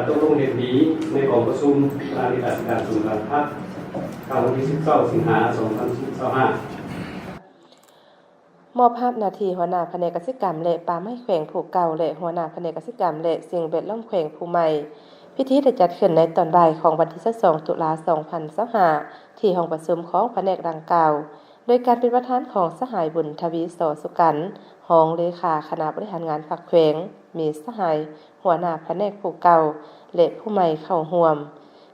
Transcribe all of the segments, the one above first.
ຕົກລົງເຫັນດີໃນກອງປະຊຸມຄະນະເລຂາທິການສູນກາງພັກ ຄັ້ງວັນທີສິບເກົ້າ ສິງຫາ ສອງພັນຊາວຫ້າ. ມອບຮັບໜ້າທີ່ຫົວໜ້າພະແນກກະສິກຳ ແລະ ປ່າໄມ້ແຂວງຜູ້ເກົ່າ ແລະ ຫົວໜ້າພະແນກກະສິກຳ ແລະ ສິ່ງແວດລ້ອມແຂວງຜູ້ໃໝ່. ພິທີໄດ້ຈັດຂຶ້ນໃນຕອນບ່າຍຂອງວັນທີຊາວສອງ ຕຸລາ ສອງພັນຊາວຫ້າ ທີ່ຫ້ອງປະຊຸມຂອງພະແນກດັ່ງກ່າວ ໂດຍການເປັນປະທານຂອງສະຫາຍ ບຸນທະວີ ສໍສຸກັນ ຮອງເລຂາຄະນະບໍລິຫານງານພັກແຂວງ, ມີສະຫາຍຫົວໜ້າພະແນກຜູ້ເກົ່າ ແລະ ຜູ້ໃໝ່ເຂົ້າຮ່ວມ,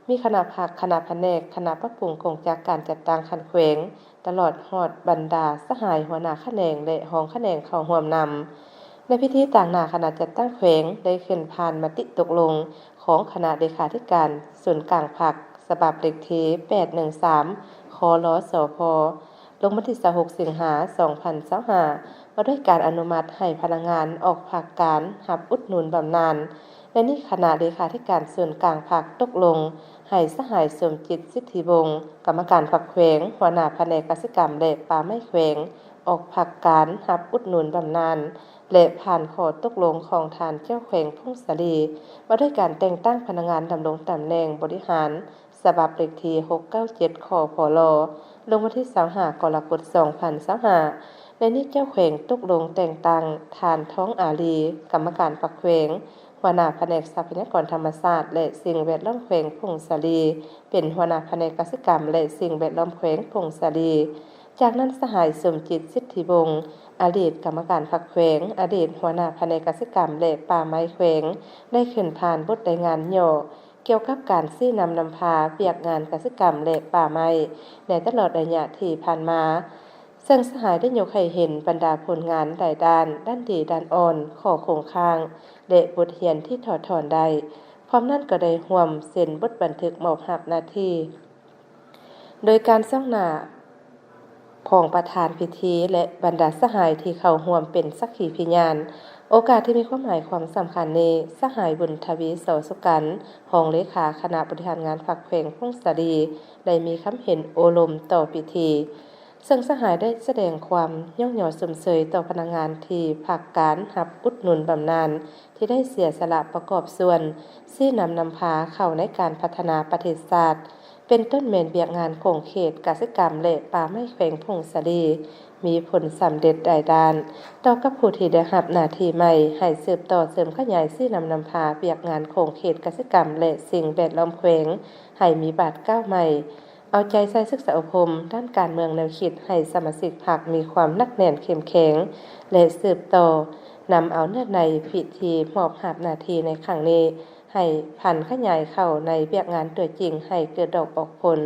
ມີຄະນະພັກ, ຄະນະພະແນກ, ຄະນະປັບປຸງກົງຈັກການຈັດຕັ້ງຂັ້ນແຂວງ, ຕະຫຼອດຮອດບັນດາສະຫາຍຫົວໜ້າຂະແໜງ ແລະ ຮອງຂະແໜງເຂົ້າຮ່ວມນຳ. ໃນພິທີ, ຕາງໜ້າຄະນະຈັດຕັ້ງແຂວງໄດ້ຂຶ້ນຜ່ານມະຕິຕົກລົງຂອງຄະນະເລຂາທິການສູນກາງພັກ ສະບັບເລກທີ ແປດໜຶ່ງສາມ ຄລສພ ລົງວັນທີຊາວຫົກ ສິງຫາ ສອງພັນຊາວຫ້າ ວ່າດ້ວຍການອະນຸມັດໃຫ້ພະນັກງານອອກພັກການຮັບອຸດໜູນບຳນານ. ໃນນີ້ຄະນະເລຂາທິການສູນກາງພັກຕົກລົງໃຫ້ສະຫາຍ ສົມຈິດ ສິດທິວົງ ກຳມະການພັກແຂວງ, ຫົວໜ້າພະແນກກະສິກຳ ແລະ ປ່າໄມ້ແຂວງ ອອກພັກການຮັບອຸດໜູນບຳນານ ແລະ ຜ່ານຂໍ້ຕົກລົງຂອງທ່ານເຈົ້າແຂວງ ພົງສາລີ ວ່າດ້ວຍການແຕ່ງຕັ້ງພະນັກງານດຳລົງຕຳແໜ່ງບໍລິຫານ ສະບັບເລກທີ ຫົກເກົ້າເຈັດ ຄພລ ລົງວັນທີຊາວຫ້າ ກໍລະກົດ ສອງພັນຊາວຫ້າ. ໃນນີ້ເຈົ້າແຂວງຕົກລົງແຕ່ງຕັ້ງທ່ານ ທອງອາລີ ກຳມະການພັກແຂວງ, ຫົວໜ້າພະແນກຊັບພະຍາກອນທຳມະຊາດ ແລະ ສິ່ງແວດລ້ອມແຂວງຜົ້ງສາລີ ເປັນຫົວໜ້າພະແນກກະສິກຳ ແລະ ສິ່ງແວດລ້ອມແຂວງຜົ້ງສາລີ. ຈາກນັ້ນ ສະຫາຍ ສົມຈິດ ສິດທິວົງ ອະດີດກຳມະການພັກແຂວງ, ອະດີດຫົວໜ້າພະແນກກະສິກຳ ແລະ ປ່າໄມ້ແຂວງ ໄດ້ຂຶ້ນຜ່ານບົດລາຍງານຫຍໍ້ ກ່ຽວກັບການຊີ້ນຳນຳພາວຽກງານກະສິກຳ ແລະ ປ່າໄມ້ໃນຕະຫຼອດໄລຍະທີ່ຜ່ານມາ, ເຊິ່ງສະຫາຍໄດ້ຍົກໃຫ້ເຫັນບັນດາຜົນງານຫຼາຍດ້ານ, ດ້ານດີ, ດ້ານອ່ອນ, ຂໍ້ຄົງຄ້າງ ແລະ ບົດຮຽນທີ່ຖອດຖອນໄດ້, ພ້ອມນັ້ນກໍໄດ້ຮ່ວມເຊັນບົດບັນທຶກມອບຮັບໜ້າທີ່ ໂດຍການສ່ອງໜ້າຂອງປະທານພິທີ ແລະ ບັນດາສະຫາຍທີ່ເຂົ້າຮ່ວມເປັນສັກຂີພະຍານ. ໂອກາດທີ່ມີຄວາມໝາຍຄວາມສຳຄັນນີ້, ສະຫາຍ ບຸນທະວີ ສໍສຸກັນ ຮອງເລຂາຄະນະບໍລິຫານງານພັກແຂວງຜົ້ງສາລີ ໄດ້ມີຄຳເຫັນໂອ້ລົມຕໍ່ພິທີ, ເຊິ່ງສະຫາຍໄດ້ສະແດງຄວາມຍ້ອງຍໍຊົມເຊີຍຕໍ່ພະນັກງານທີ່ພັກການຮັບອຸດໜູນບຳນານ ທີ່ໄດ້ເສຍສະຫຼະປະກອບສ່ວນຊີ້ນຳນຳພາເຂົ້າໃນການພັດທະນາປະເທດຊາດ, ເປັນຕົ້ນແມ່ນວຽກງານຂົງເຂດກະສິກຳ ແລະ ປ່າໄມ້ແຂວງຜົ້ງສາລີ ມີຜົນສຳເລັດຫຼາຍດ້ານ. ຕໍ່ກັບຜູ້ທີ່ໄດ້ຮັບໜ້າທີ່ໃໝ່, ໃຫ້ສືບຕໍ່ເສີມຂະຫຍາຍຊີ້ນຳນຳພາວຽກງານຂົງເຂດກະສິກຳ ແລະ ສິ່ງແວດລ້ອມແຂວງ ໃຫ້ມີບາດກ້າວໃໝ່, ເອົາໃຈໃສ່ສຶກສາອົບຮົມດ້ານການເມືອງແນວຄິດໃຫ້ສະມາຊິກພັກມີຄວາມໜັກແໜ້ນເຂັ້ມແຂງ ແລະ ສືບຕໍ່ນຳເອົາເນື້ອໃນພິທີມອບຮັບໜ້າທີ່ໃນຄັ້ງນີ້ ໃຫ້ຜັນຂະຫຍາຍເຂົ້າໃນວຽກງານຕົວຈິງໃຫ້ເກີດດອກອອກຜົນ.